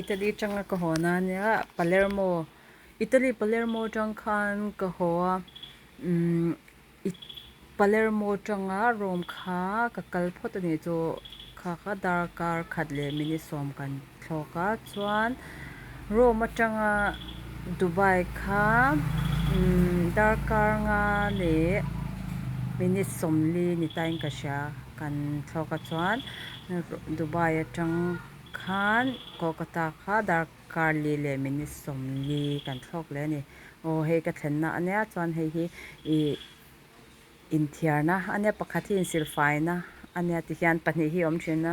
Italy atanga ka haw na ania Palermo Italy Palermo atang khan ka haw a umm Palermo atanga Rome kha ka kal phawt a nih chu kha kha darkar khat leh minute sawm kan thlawk a chuan Rome atanga Dubai kha umm darkar nga leh minute sawmli ni tain ka hria kan thlawk a chuan Dubai atang khan Kolkata kha darkar li leh minute sawmli kan thlawk leh a ni aw hei ka thlenna a nia chuan hei hi ih Inthiarna a nia, pakhat hi insilfaina a nia tihian pahnih hi a awm thin a,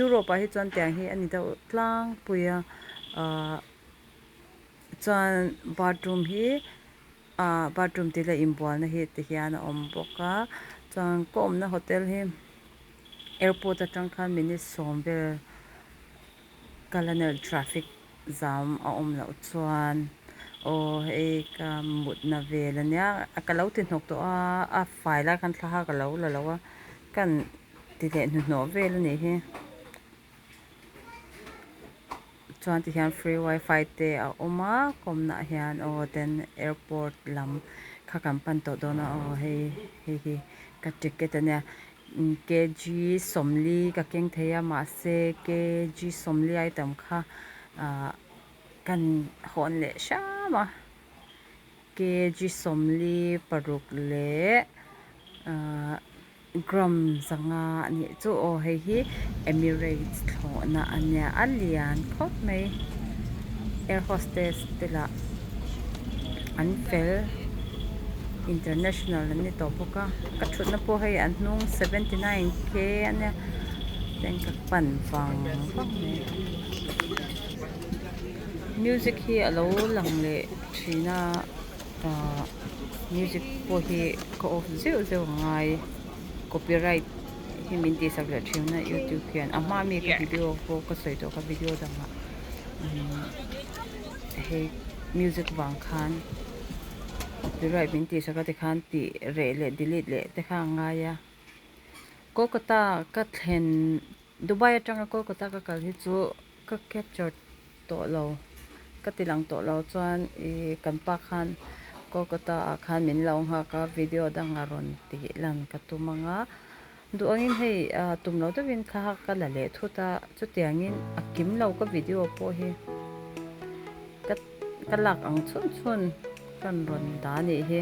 Europe ah hi chuan tiang hi a ni deuh tlangpui a, ahh chuan bathroom hi ahh bathroom tih leh inbualna hi tihian a awm bawk a, chuan ka awmna hotel hi airport atang khan minute sawm vel kal a nia traffic zam a awm loh chuan aw hei ka mutna vel a nia ka lo ti hnawk tawh a a fai lai khan thla kha ka lo la lo a kan ti leh hnuhnawh vel a nih hi chuan ti hian free wifi te a awm a kawmna ah hian aw then airport lam kha kan pan tawh dawn a aw hei hei hi ka ticket a nia. Kg sawmli ka keng thei a mahse kg sawmli item kha ah kan hawn leh hram a kg sawmli paruk leh ah gram zanga a nih chu aw hei hi Emirates thlawhna a nia a lian khawp mai air hostess te lah an fel international an ni tawh bawk a ka thutna pawh hei an hnung 79 k a nia ten ka pan vang vang mai music hi a lo lang leh thin a ahh music pawh hi ka off zeuh zeuh a ngai copyright hi min tihsak leh thin a youtube hian a hma mi ka video pawh ka sawi tawh kha video dangah umm hei music vang khan copyright min tihsak a tikhan tih reh leh delete leh te kha a ngai a Kolkata ka thlen Dubai atanga Kolkata ka kal hi chu ka capture tawh lo ka ti lang tawh lo chuan ih kan pa khan Kolkata ah khan min lo nghak a video dangah rawn tih lan ka tum ang a duh angin hei ah tum lo deuhin thla ka la leh thut a chutiangin a kim lo ka video pawh hi ka ka lak ang chhun chhun kan rawn dah a nih hi.